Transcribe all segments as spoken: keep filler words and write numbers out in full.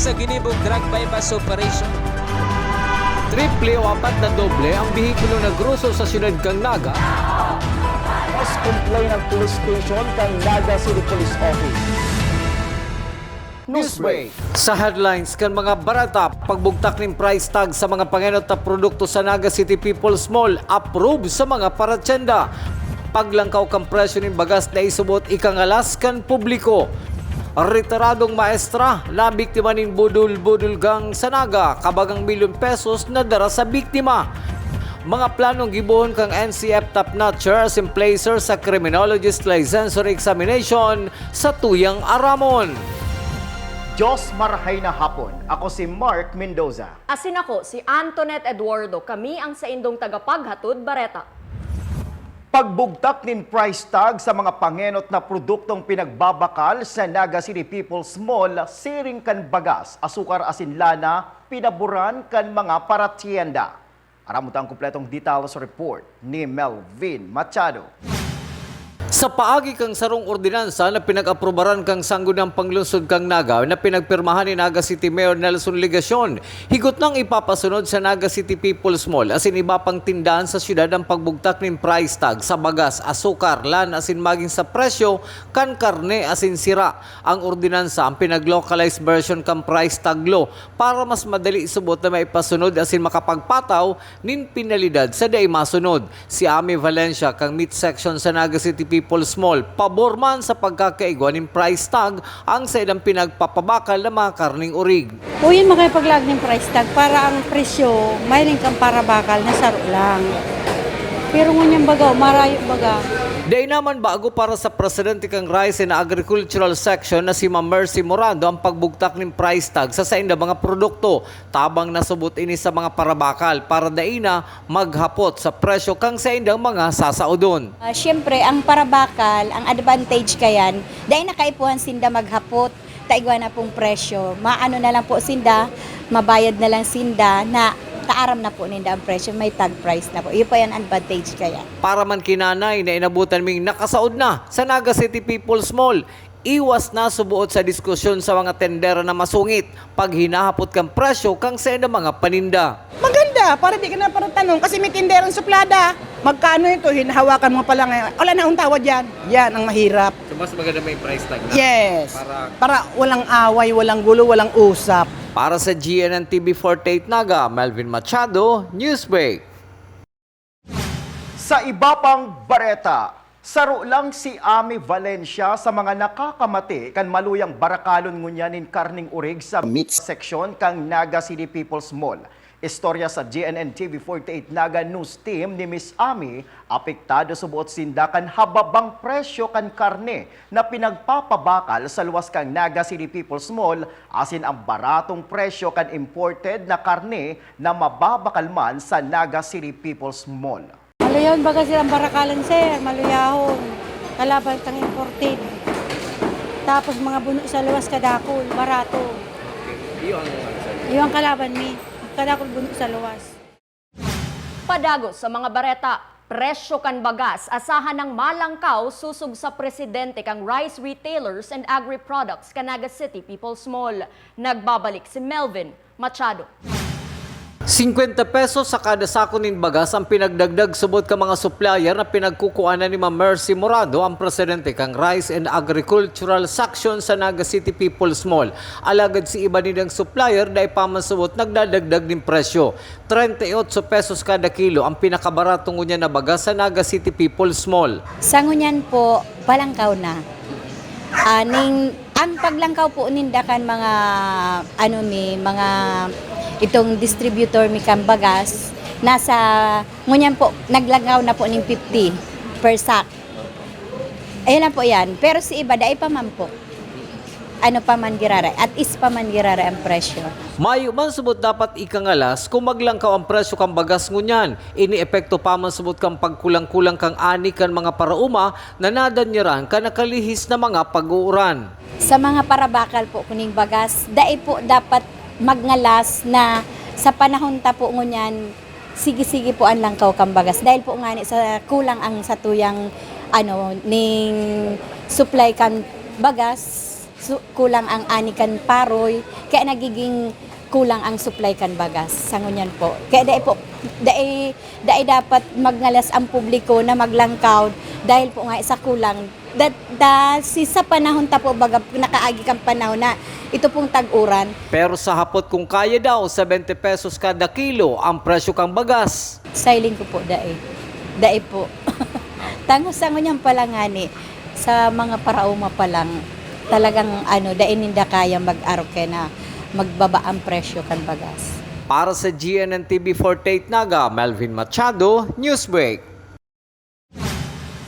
Sa ginibong drug buy-bust operation. Triple o apat na doble ang behikulo na groso sa siyudad kan Naga. Mas complain ang police station kan Naga City Police Office. Newsbreak. Sa headlines kan mga bareta, pagbugtak nin price tag sa mga pangenot na produkto sa Naga City People's Mall, approve sa mga paratyenda. Paglangkaw kan presyo nin bagas na isubot ikangalas kan publiko. Retiradong maestra, nabiktima nin budol-budol gang sa Naga, kabagang milyon pesos na dara sa biktima. Mga planong gibohon kang N C F top notcher asin placer sa criminologist licensure examination sa tuyang aramon. Diyos marahay na hapon. Ako si Mark Mendoza. Asin ako si Antoinette Eduardo. Kami ang saindong tagapaghatod bareta. Pagbugtak nin price tag sa mga pangenot na produktong pinagbabakal sa Naga City People's Mall, siring kan bagas, asukar asin lana, pinaboran kan mga paratyenda. Aram mo ta ang kompletong detalye sa report ni Melvin Machado. Sa paagi kan sarong ordinansa na pinag-aprobaran kan Sangguniang Panglungsod kan Naga na pinagpirmahan ni Naga City Mayor Nelson Legacion, higot nang ipapasunod sa Naga City People's Mall asin iba pang tindahan sa syudad ang pagbugtak nin price tag sa bagas, asukar, lana asin magin sa presyo kan karne asin sira. Ang ordinansa, ang pinag-localized version kan price tag law, para mas madali subot na maipasunod asin makapagpataw nin penalidad sa dai masunod. Si Ami Valencia kan meat section sa Naga City People's Mall, pabor man sa pagkakaigwa nin price tag ang saindang pinagpapabakal na mga karneng orig. Uyon, makipaglaag nin price tag para ang presyo mahiling kan parabakal na saro lang. Pero ngunyan baga, marayo baga. Dai naman bago para sa presidente kan Rice and Agricultural Section na si Ma'am Mercy Morando ang pagbugtak nin price tag sa saindang mga produkto, tabang nasubot ini sa mga parabakal para dai na maghapot sa presyo kan saindang mga sasaodon. Ah, siyempre, ang parabakal, ang advantage kayan, dai na kaipuhan sinda maghapot, ta igwa na pong presyo. Maano na lang po sinda, mabayad na lang sinda, na taaram na po ninda ang presyo, may tag price na po. Iyo po yan advantage kayan. Para man ki Nanay na inabutan ming nakasaod na sa Naga City People's Mall, iwas na subuot sa diskusyon sa mga tendera na masungit pag hinahapot kan presyo kan saindang mga paninda. Maganda, para di ka na para tanong kasi may tinderong suplada. Magkano ito? Hinahawakan mo pa lang. Eh. Wala na akong tawad yan. Yan ang mahirap. So mas maganda may price tag na. Yes. Para, para walang away, walang gulo, walang usap. Para sa G N N T V forty-eight Naga, Melvin Machado, Newsbreak. Sa iba pang bareta, saro lang si Ami Valencia sa mga nakakamati kan maluyang barakalon ngunyan nin karneng urig sa meat section kan Naga City People's Mall. Istorya sa G N N T V forty-eight Naga News Team ni Miss Ami, apektado subuot sinda kan hababang presyo kan karne na pinagpapabakal sa luwas kan Naga City People's Mall asin ang baratong presyo kan imported na karne na mababakal man sa Naga City People's Mall. Maluyahon baga silang barakalan, sir. Maluyahon. Kalaban tang imported. Tapos mga buno sa luwas kadakul, barato. Okay. Iyo ang ano, sir. Iyo ang kalaban mi. Kadakul buno sa luwas. Padagos sa mga bareta, presyo kan bagas asahan nang malangkaw susog sa presidente kan Rice Retailers and Agri-Products kan Naga City People's Mall. Nagbabalik si Melvin Machado. Singkwenta pesos sa kada sako nin bagas ang pinagdagdag subot kan mga supplier na pinagkukuanan ni Ma'am Mercy Morado, ang presidente kan Rice and Agricultural Section sa Naga City People's Mall. Alagad si iba nindang supplier dai pa man subot nagdadagdag nin presyo. Treinta y ocho pesos kada kilo ang pinakabarato ngunyan na bagas sa Naga City People's Mall. Sa ngunyan po, palangkaw na. Ah, ning, ang paglangkaw po ninda kan mga, ano mi, mga itong distributor mi kan bagas, nasa, ngunyan po, naglangkaw na po ning fifty per sack. Ayun lang po yan. Pero si iba, dai pa man po. Ano pa man giraray, at is pa man giraray ang presyo. Mayo man subot dapat ikangalas kung maglangkaw ang presyo kan bagas ngunyan. Ini epekto pa man subot kan pagkulang-kulang kan ani kan mga paraoma na nadanyaran kan nakalihis na mga pag-uuran. Sa mga parabakal po kuning bagas, dai po dapat magngalas na sa panahon ta po ngunyan, sige-sige po ang langkaw kan bagas. Dahil po ngani sa kulang ang satuyang, ano, ning supply kan bagas. Su-, kulang ang ani kan paroy, kaya nagiging kulang ang supply kan bagas sa ngunyan po. Kaya dai po, dai, dai dapat magngalas ang publiko na maglangkaw dahil po nga sa kulang. Da-, da-, si, sa panahon ta po, baga, nakaagi kang panahon na ito pong tag-uran. Pero sa hapot kung kaya daw, seventy pesos kada kilo ang presyo kang bagas. Sa hiling ko po, dai. Dai po. Tangos sa ngunyan pa lang ngani, sa mga paraoma pa lang, talagang, ano, dai ninda kaya mag-arog kaya na magbaba ang presyo kan bagas. Para sa G N N T V forty-eight Naga, Melvin Machado, Newsbreak.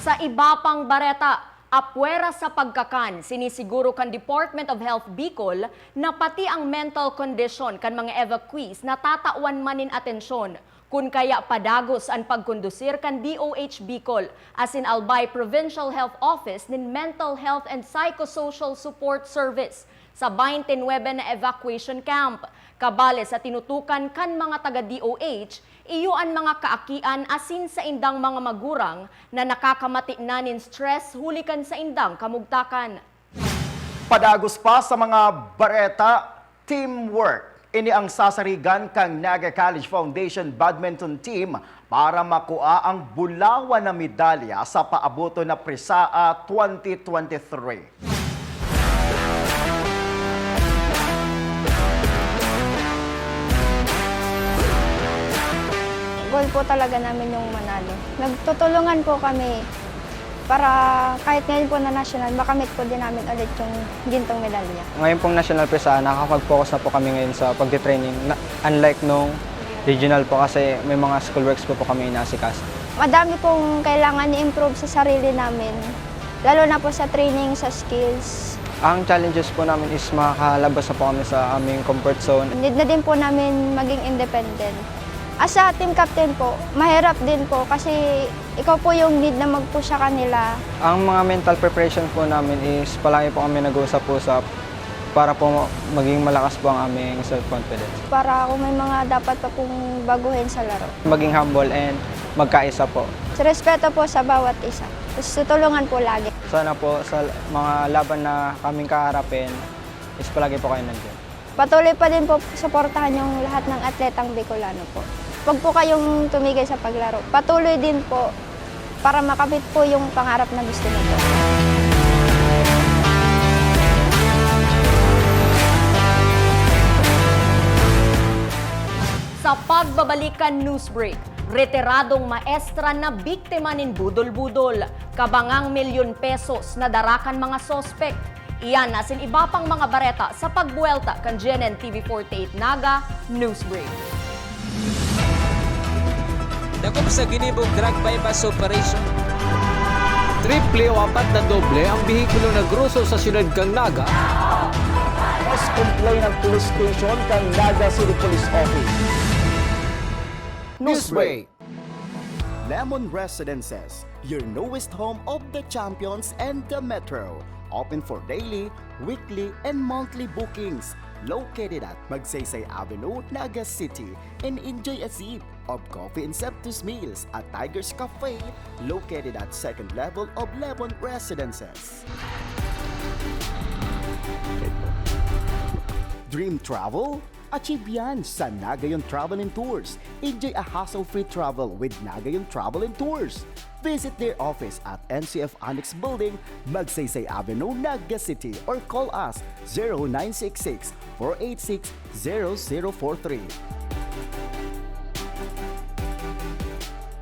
Sa iba pang bareta, apwera sa pagkakan, sinisiguro kan Department of Health Bicol na pati ang mental condition kan mga evacuees natatawan man nin atensyon. Kun kaya padagos an pagkondusir kan D O H Bicol asin Albay Provincial Health Office nin Mental Health and Psychosocial Support Service sa twenty-nine na evacuation camp. Kabale sa tinutukan kan mga taga D O H, iyo an mga kaakian asin saindang mga magurang na nakakamati na nin stress huli kan saindang kamugtakan. Padagos pa sa mga bareta, teamwork. Ini ang sasarigan kan Naga College Foundation Badminton Team para makua ang bulawan na medalya sa paaboton na PRESAA twenty twenty-three. Goal po talaga namin yung manalo. Nagtutulungan po kami para kahit ngayon po na national, makamit po din namin ulit yung gintong medalya. Ngayon pong national PRESAA, nakakapag-focus na po kami ngayon sa pagte-training, na, unlike nung regional po kasi may mga schoolworks po po kami inaasikaso. Madami pong kailangan i-improve sa sarili namin, lalo na po sa training, sa skills. Ang challenges po namin is makakalabas na po kami sa aming comfort zone. Need na din po namin maging independent. As a team captain po, mahirap din po kasi ikaw po yung need na mag-push sa kanila. Ang mga mental preparation po namin is palagi po kami nag-uusap-usap para po maging malakas po ang aming self-confidence. Para kung may mga dapat pa pong baguhin sa laro. Maging humble and magkaisa po. Sa respeto po sa bawat isa. Tapos tutulungan po lagi. Sana po sa mga laban na kaming kaharapin is palagi po kayo nandiyan. Patuloy pa din po suportahan yung lahat ng atletang Bicolano po. Huwag po kayong tumigil sa paglaro. Patuloy din po para makamit po yung pangarap na gusto niyo po. Sa pagbabalik kan news break, retiradong maestra na biktima nin budol-budol, kabangang milyon pesos na dara kan mga suspek. Iyan asin iba pang mga bareta sa pagbuwelta kan G N N T V forty-eight Naga News Break. Dakop sa ginibong drug buy-bust operation. Triple o apat na doble ang behikulo na groso sa siyudad kan Naga. Mas complain ang police station kan Naga City Police Office. Newsbreak. Lemon Residences, your newest home of the champions and the metro. Open for daily, weekly, and monthly bookings. Located at Magsaysay Avenue, Naga City, and enjoy a sip of coffee and sumptuous meals at Tiger's Cafe, located at second level of Lemon Residences. Dream travel? Achieve yan sa Nagayon Travel and Tours. Enjoy a hassle-free travel with Nagayon Travel and Tours. Visit their office at N C F Annex Building, Magsaysay Avenue, Naga City, or call us zero nine six six, four eight six, zero zero four three.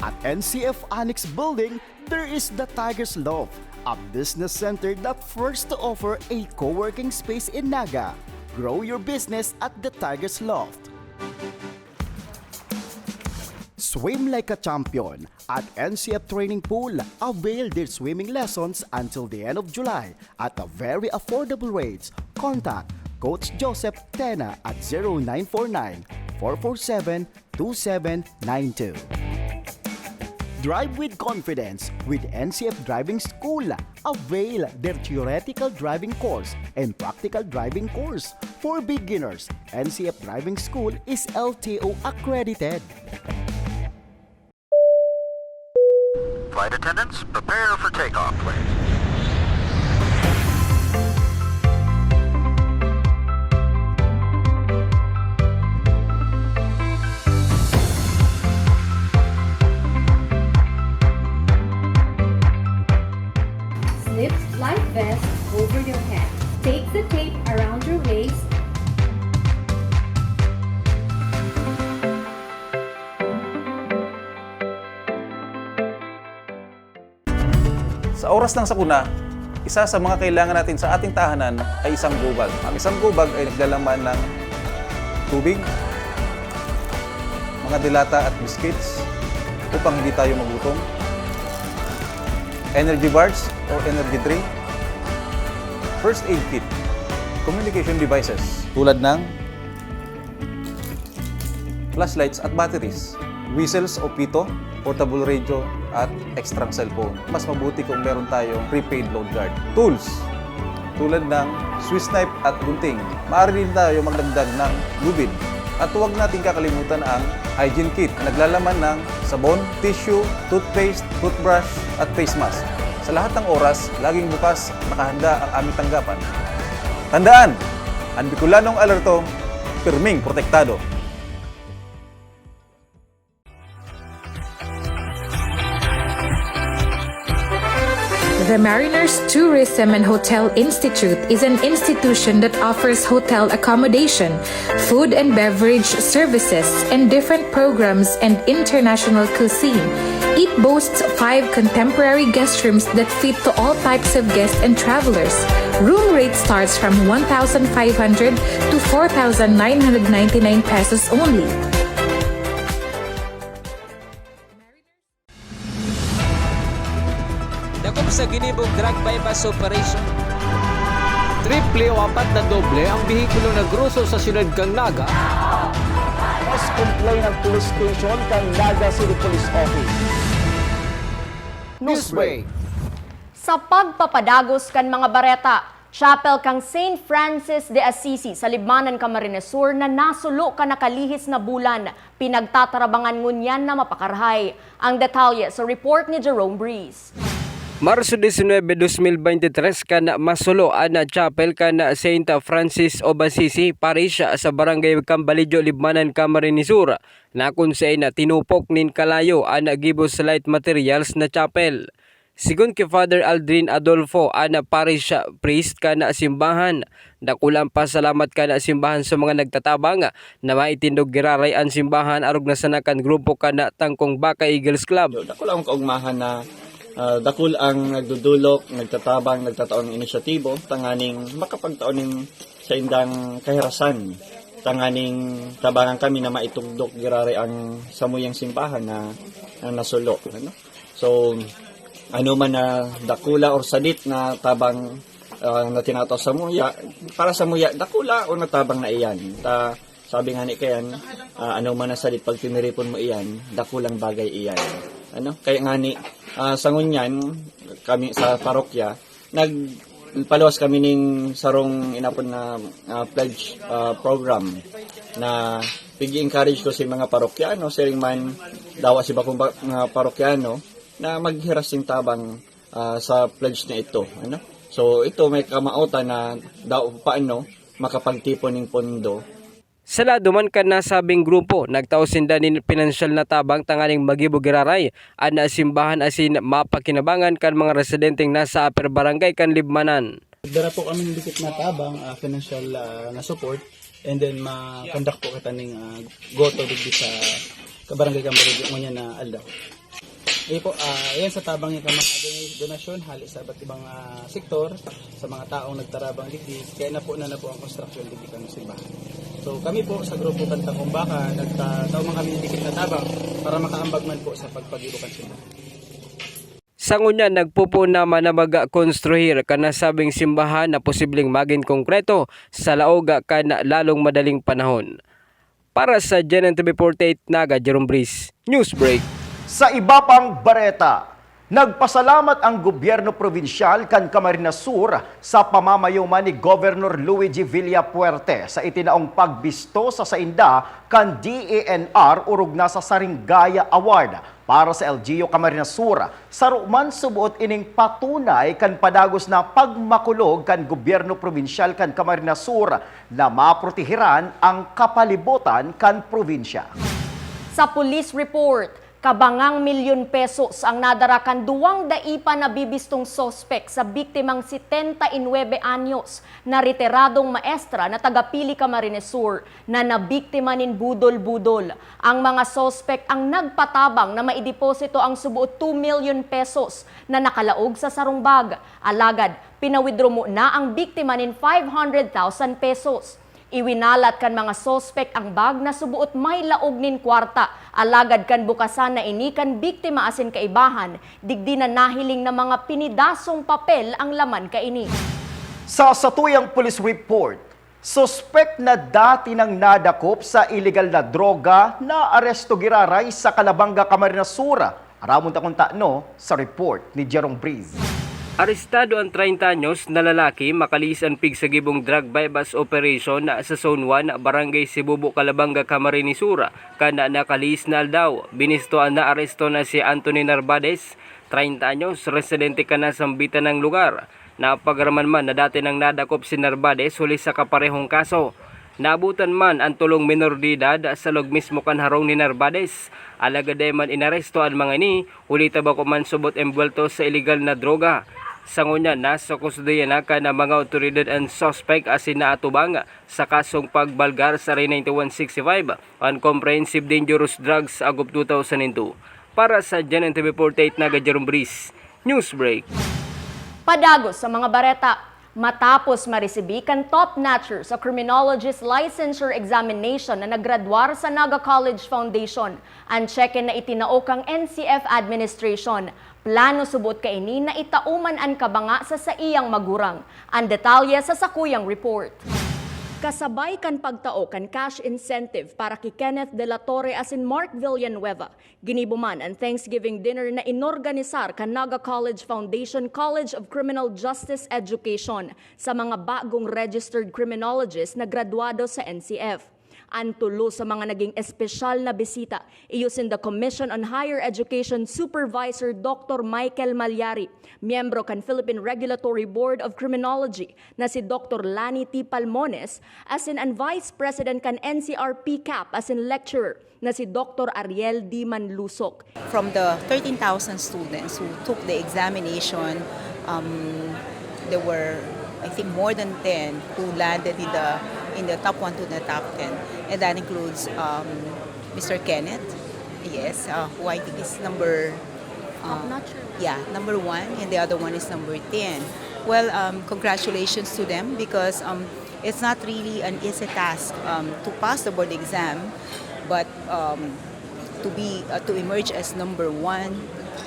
At N C F Annex Building, there is the Tiger's Loft, a business center that first to offer a co-working space in Naga. Grow your business at the Tiger's Loft. Swim like a champion at N C F Training Pool. Avail their swimming lessons until the end of July at a very affordable rates. Contact Coach Joseph Tena at zero nine four nine, four four seven, two seven nine two. Drive with confidence with N C F Driving School. Avail their theoretical driving course and practical driving course. For beginners, N C F Driving School is L T O accredited. Flight attendants, prepare for takeoff, please. Take the tape around your waist. Sa oras ng sakuna, isa sa mga kailangan natin sa ating tahanan ay isang gobag. Ang isang gobag ay naglalaman ng tubig, mga delata at biscuits upang hindi tayo magutom, energy bars or energy drink, first aid kit, communication devices tulad ng flashlights at batteries, whistles o pito, portable radio, at extrang cellphone. Mas mabuti kung meron tayong prepaid load guard. Tools, tulad ng Swiss knife at gunting. Maaari din tayo magdagdag ng lubid. At huwag nating kakalimutan ang hygiene kit na naglalaman ng sabon, tissue, toothpaste, toothbrush, at face mask. Sa lahat ng oras, laging bukas, nakahanda ang aming tanggapan. Tandaan, ang Bicolanong alerto, pirming protektado. The Mariners Tourism and Hotel Institute is an institution that offers hotel accommodation, food and beverage services, and different programs and international cuisine. It boasts five contemporary guest rooms that fit to all types of guests and travelers. Room rate starts from one thousand five hundred to four thousand nine hundred ninety-nine pesos only. Dakop sa ginibong drug buy-bust operation. Triple o apat na doble ang behikulo na groso sa siyudad kan Naga. Mas complain ang police station kan Naga City Police Office. Newsbreak. Sa pagpapadagos kan mga bareta, Chapel kan Saint Francis de Assisi sa Libmanan, Camarines Sur na nasulo kan nakalihis na bulan, pinagtatarabangan ngunyan na mapakarahay. Ang detalye sa report ni Jerome Breeze. Marso diecinuebe, dos mil veintitrés kan masulo an chapel kan Saint Francis of Assisi Parish sa barangay Cambalidio, Libmanan, Camarines Sur, na kun saen tinupok nin kalayo an gibo sa light materials na chapel. Sigon ki Father Aldrin Adolfo, an parish priest kan simbahan, dakula an pasalamat kan simbahan sa mga nagtatabang na maitindog giraray an simbahan arog na sana kan grupo kan Tangkong Baka Eagles Club. Dakula an kaugmahan na, ah, dakul ang nagdudulok, nagtatabang, nagtataong inisyatibo tanganing makapagtao nin saindang kahirasan, tanganing tabangan kami na maitugdok giraray ang samuyang simbahan na, na nasulo, ano? So, ano man na dakula or sadit na tabang, ah, na tinatao samuya, para samuya, dakula o natabang na iyan. Ta, sabi nga ni kayan, ah, ano man na sadit, pag tiniripon mo iyan, dakulang bagay iyan. Ano? Kaya nga ni, ah, sa ngunyan, kami sa parokya, nagpaluwas kami ning sarong inapon na, ah, pledge, ah, program na pig-encourage ko sa mga parokyano, siring man dawa si bakong ba, mga parokyano, na maghiras sing tabang, ah, sa pledge na ito, ano? So, ito may kamaotan na daw paano makapagtipon ning pondo. Sa lado man kan nasabing grupo, nagtao sinda nin pinansyal na tabang tanganing magibo giraray an simbahan asin mapakinabangan kan mga residenteng nasa Upper Barangay kan Libmanan. Dara po kami ng dikit na tabang, ah, financial, ah, na support, and then ma-conduct po kita ning, ah, goto digdi sa Barangay Cambalidio ngunyan na aldaw. Iyo po, ah, ayan sa tabang yung mga dona-, donasyon hali sa iba't ibang, ah, sektor, sa mga taong nagtarabang digdi, kaya napunan na po ang construction digdi kan simbahan. So kami po sa grupo kan Tangkong Baka, nagtatao man kami ng dikit na tabang para makaambag man po sa pagpagibo kan simbahan. Sa ngunyan, nagpopoon na man na magkonstruhir kan nasabing simbahan na posibleng magin konkreto sa laog kan lalong madaling panahon. Para sa G N N T V forty-eight Naga, Jerome Breeze, Newsbreak. Sa iba pang bareta, nagpasalamat ang gobyerno probinsyal kan Camarines Sur sa pamamayo man ni Governor Luigi Villafuerte sa itinaong pagbisto sa sainda kan D E N R orog na sa Saringgaya Award. Para sa L G U Camarines Sur, saro man suboot ining patunay kan padagos na pagmakulog kan gobyerno probinsyal kan Camarines Sur na maprotehiran ang kapalibotan kan probinsya. Sa police report, Kabangang milyon pesos ang nadara kan duwang dai pa nabibistong suspek sa biktimang setenta y nuebe anyos na retiradong maestra na taga Pili, Camarines Sur na nabiktima nin budol-budol. Ang mga suspek ang nagpatabang na maideposito ang subo two million pesos na nakalaog sa sarong bag. Alagad, pinawidro mo na ang biktima nin five hundred thousand pesos. Iwinalat kan mga suspek ang bag na suboot may laog nin kwarta, alagad kan bukasan na ini kan biktima asin kaibahan, digdi na nahiling na mga pinidasong papel ang laman kaini. Sa satuyang police report, suspek na dati nang nadakop sa iligal na droga na aresto giraray sa Calabanga, Camarines Sur. Aramon ta kun tano sa report ni Jerome Breeze. Arestado an treinta anyos na lalaki makalihis an pigsagibong drug buy-bust operation sa Zone one, Barangay Sibubo, Calabanga, Camarines Sur. Kan nakalihis na aldaw, binisto an naaresto na si Anthony Narvades, treinta anyos, residente kan nasambitan nang lugar. Napag-araman man na dati nang nadakop si Narvades huli sa kaparehong kaso. Naabutan man an tolong menor de edad sa log mismo kan harong ni Narvades, alagad dai man inaresto an mga ini, huli ta bako man subot embuwelto sa iligal na droga. Sa ngunyan, nasa kustodiya na kan mga awtoridad an suspek asin naatubang sa kasong pagbalgar sa R ninety-one sixty-five, an Comprehensive Dangerous Drugs Act of two thousand two. Para sa G N N T V forty-eight Naga, Jerome Breeze, Newsbreak. Padagos sa mga bareta. Matapos maresibi kan top notcher sa Criminologist Licensure Examination na nagradwar sa Naga College Foundation, an tseke na itinao kan N C F Administration. Plano subot kaini na itao man an kabanga sa saiyang magurang. An detalye sa sakuyang report. Kasabay kan pagtao kan cash incentive para ki Kenneth de la Torre asin Mark Villanueva, ginibo man an Thanksgiving dinner na inorganisar kan Naga College Foundation College of Criminal Justice Education sa mga bagong registered criminologist na gradwado sa N C F. An tulo sa mga naging espesyal na bisita iyo sinda Commission on Higher Education Supervisor Doctor Michael Malyari, miyembro kan Philippine Regulatory Board of Criminology na si Doctor Lani T. Palmones, asin an Vice President kan N C R P cap asin lecturer na si Doctor Ariel D. Manlusok. From the thirteen thousand students who took the examination, um, there were, I think, more than ten who landed in the, in the top one to the top ten. And that includes, um, Mister Kenneth, yes, uh, who I think is number, uh, Top notcher. Yeah, number one, and the other one is number ten. Well, um, congratulations to them because, um, it's not really an easy task, um, to pass the board exam, but, um, to be, uh, to emerge as number one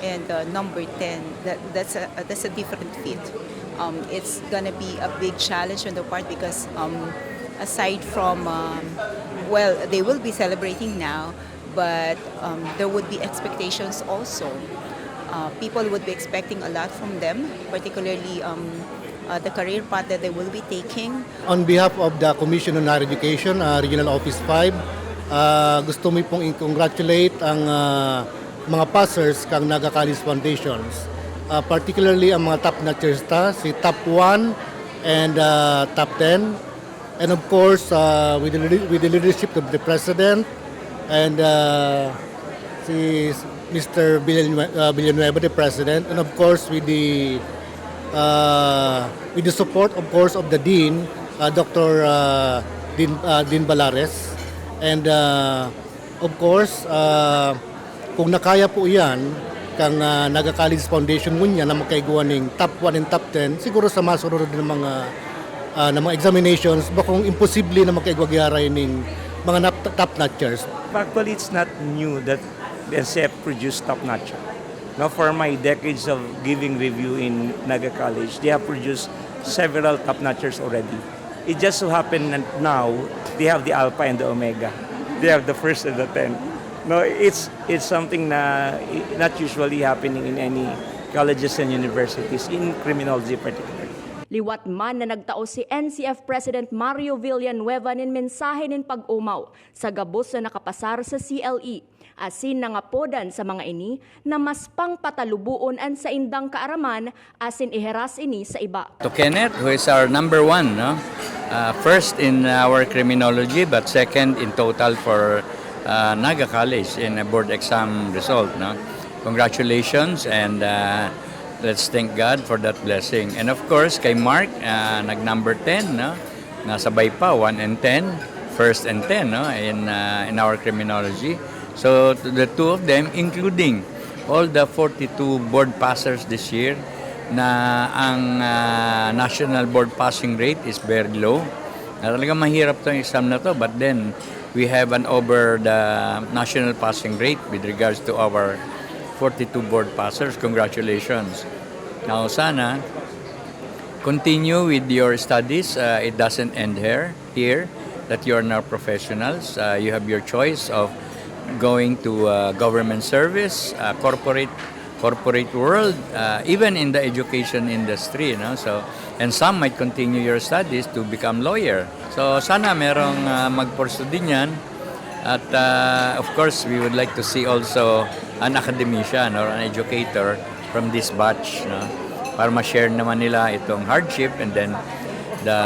and, uh, number ten, that, that's a, that's a different feat. Um, it's gonna be a big challenge on the part because, um, aside from, um, well, they will be celebrating now, but, um, there would be expectations also. Uh, people would be expecting a lot from them, particularly, um, uh, the career path that they will be taking. On behalf of the Commission on Higher Education, uh, Regional Office five, uh, gusto mi pong i-congratulate ang, uh, mga passers kang Naga College Foundations. Uh, particularly ang mga top notchers ta, si top one and, uh, top ten. And of course, uh, with the leader-, with the leadership of the President and, uh, si Mister Villanue-, uh, Villanueva, the President, and of course with the, uh, with the support, of course, of the Dean, uh, Doctor, uh, Dean, uh, Dean Balares, and, uh, of course, uh, kung nakaya po iyan, kang, ah, Naga College Foundation ngunyan na makaigwa ning top one and top ten, siguro sa masunod na mga, ah, na mga examinations, bakong imposible na makaigwa giraray ning mga nap-, top notchers. Actually, it's not new that the N C F produced top notcher. No, for my decades of giving review in Naga College, they have produced several top notchers already. It just so happened that now they have the Alpha and the Omega. They have the first and the ten. No, it's it's something na i-, not usually happening in any colleges and universities, in criminology particularly. Liwat man na nagtao si N C F President Mario Villanueva nin mensahe nin pag-omaw sa gabos na nakapasar sa C L E, asin nangapodan sa mga ini na mas pangpataluboon an saindang kaaraman asin ihiras ini sa iba. To Kenneth, who is our number one, no? Uh, first in our criminology, but second in total for uh, Naga College in a board exam result, no? Congratulations, and uh, let's thank God for that blessing. And of course, kay Mark, uh, nag-number ten, no? Nasabay pa, one and ten, first and ten, no? In, uh, in our criminology. So, to the two of them, including all the forty-two board passers this year, na ang uh, national board passing rate is very low. Na talagang mahirap tong exam na to, but then we have an over the national passing rate with regards to our forty-two board passers. Congratulations. Now, sana continue with your studies. Uh, it doesn't end here, here, that you are now professionals. Uh, you have your choice of going to uh, government service, uh, corporate corporate world, uh, even in the education industry, no? So, and some might continue your studies to become lawyer. So, sana merong uh, magpursu din yan. At uh, of course, we would like to see also an academician or an educator from this batch, no? Para ma-share naman nila itong hardship and then the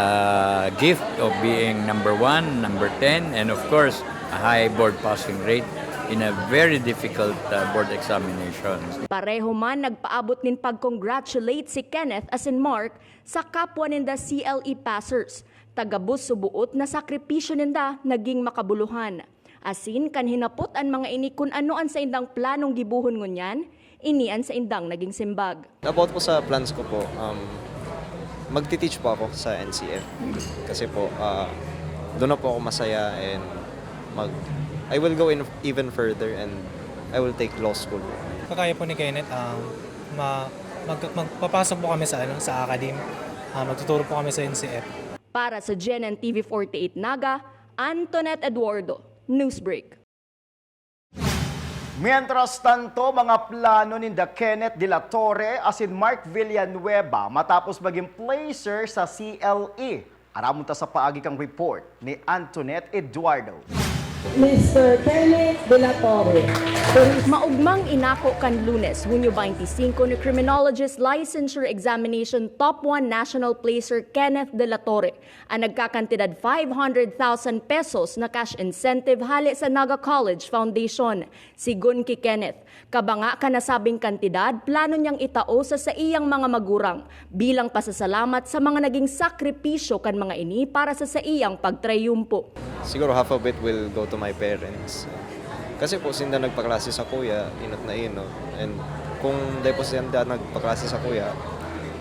gift of being number one, number ten, and of course, a high board passing rate in a very difficult uh, board examination. Pareho man nagpaabot nin pag-congratulate si Kenneth asin Mark sa kapwa ninda C L E passers ta gabos suboot na sakripisyo ninda naging makabuluhan. Asin kan hinapot an mga ini kun ano an saindang planong gibohon ngunyan, ini an saindang naging simbag. About po sa plans ko po, um, magti-teach po ako sa N C F. Kasi po, uh, doon na po ako masaya and mag I will go in even further and I will take law school. Kakaya po ni Kenneth, uh, ma, mag, magpapasok po kami sa, ano, sa academe. Uh, magtuturo po kami sa N C F. Para sa G N N T V forty-eight Naga, Antoinette Eduardo, Newsbreak. Mientras tanto, mga plano ninda Kenneth de la Torre asin Mark Villanueva matapos maging placer sa C L E. Aramon ta sa paagi kang report ni Antoinette Eduardo. Mister Kenneth de la Torre. Maugmang inako kan Lunes, Hunyo twenty-five ni Criminologist Licensure Examination Top one National Placer Kenneth de la Torre an nagkakantidad five hundred thousand pesos na cash incentive hale sa Naga College Foundation. Sigon ki Kenneth, kabanga kan nasabing kantidad, plano niyang itao sa saiyang mga magurang bilang pasasalamat sa mga naging sakripisyo kan mga ini para sa saiyang pagtrayumpo. Siguro half of it will go to my parents. Kasi po sinda nagpaklase sa kuya, inot na inot. And kung dahil po sinda nagpaklase sa kuya,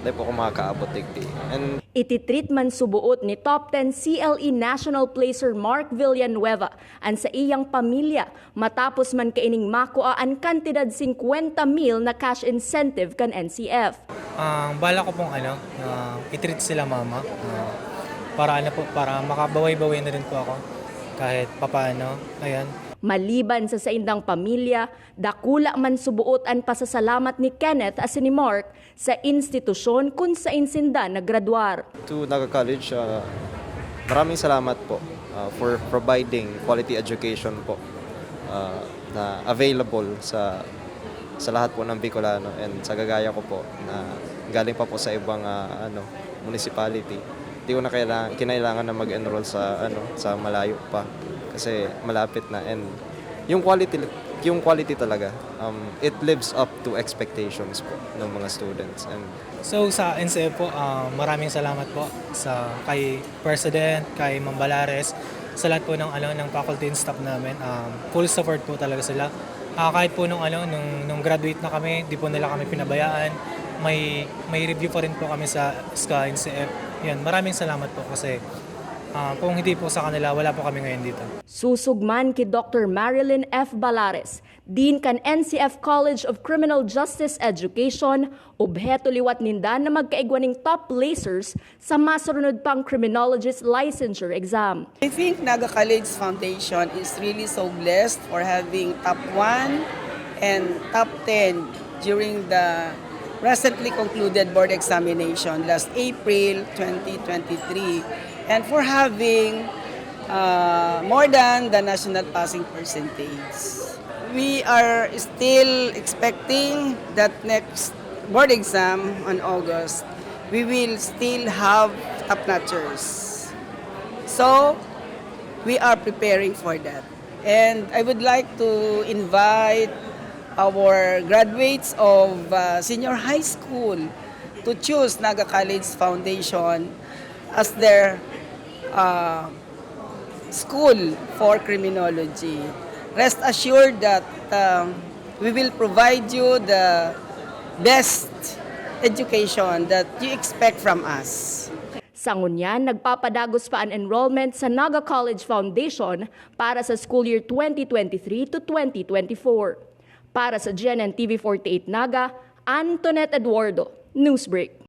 dahil po ako makakaabot digdi. And Ititreat man suboot ni Top ten C L E National Placer Mark Villanueva an saiyang pamilya matapos man kaining makua an kantidad singkwenta mil na cash incentive kan N C F. Ang bala ko pong ano, uh, itreat sila mama uh, para ano po, para makabaway-baway na rin po ako kahit papaano. Ayan. Maliban sa saindang pamilya, dakula man suboot an pasasalamat ni Kenneth asin ni Mark sa institusyon kun sain sinda nagradwar. To Naga College, uh, maraming salamat po uh, for providing quality education po uh, na available sa sa lahat po ng Bicolano and sa gagaya ko po na galing pa po sa ibang uh, ano municipality. Hindi ko na kailangan kinailangan na mag-enroll sa ano sa malayo pa kasi malapit na and yung quality yung quality talaga um, it lives up to expectations po ng mga students and So sa N C F po, uh, maraming salamat po sa kay President, kay Ma'am Balares, sa lahat po ng ano ng faculty and staff namin. Um, full support po talaga sila. Uh, kahit po nung ano nung, nung graduate na kami, di po nila kami pinabayaan. May may review pa rin po kami sa sa N C F. Yan, maraming salamat po kasi uh, kung hindi po sa kanila, wala po kami ngayon dito. Susugman ki Doctor Marilyn F. Balares, Dean kan N C F College of Criminal Justice Education, obheto liwat ninda na magkaigwa ning top placers sa masurunod pang criminologist licensure exam. I think Naga College Foundation is really so blessed for having top one and top ten during the recently concluded board examination last April twenty twenty-three and for having uh, more than the national passing percentage. We are still expecting that next board exam on August, we will still have top notchers. So, we are preparing for that. And I would like to invite our graduates of uh, senior high school to choose Naga College Foundation as their uh, school for criminology. Rest assured that um, we will provide you the best education that you expect from us. Sa ngunyan, nagpapadagos pa an enrollment sa Naga College Foundation para sa school year twenty twenty-three to twenty twenty-four. Para sa G N N T V forty-eight Naga, Antoinette Eduardo, Newsbreak.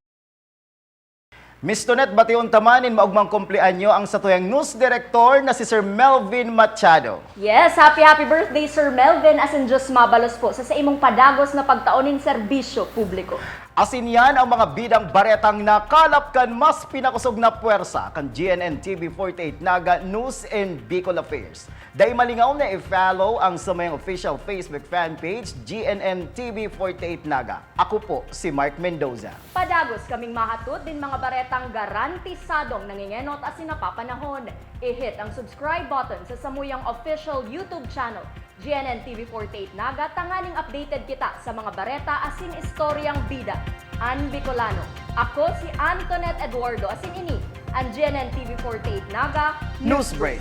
Miss Tonet, bation ta man nin maogmang kumpleanyo ang satuyang news director na si Sir Melvin Machado. Yes, happy happy birthday Sir Melvin, asin Diyos mabalos po sa saimong padagos na pagtao nin serbisyo publiko. Asin yan ang mga bidang baretang nakalap kan mas pinakosog na pwersa kan G N N T V forty-eight Naga News and Bicol Affairs. Dai malingaw na i-follow ang samuyang official Facebook fan page, G N N T V forty-eight Naga. Ako po si Mark Mendoza. Padagos kaming mahatod nin mga baretang garantisadong nangengenot asin napapanahon. I-hit ang subscribe button sa samuyang official YouTube channel, G N N T V forty-eight Naga, tanganing updated kita sa mga bareta asin istoryang bida an Bicolano. Ako si Antoinette Eduardo, asin ini an G N N T V forty-eight Naga Newsbreak.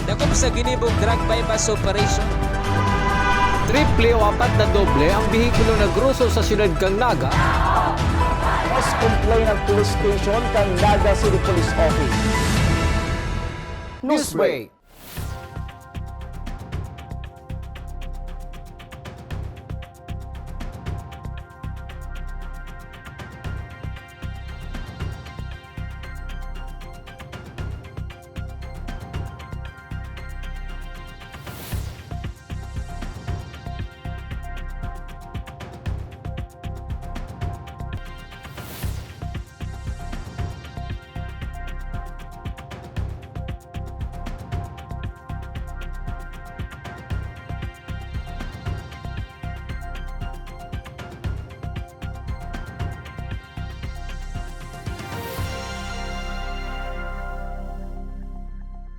Dakop sa ginibong drug buy-bust operation. Triple o apat na doble ang behikulo na groso sa siyudad kan Naga. Mas complain ang police station kan Naga City Police Office. Newsbreak.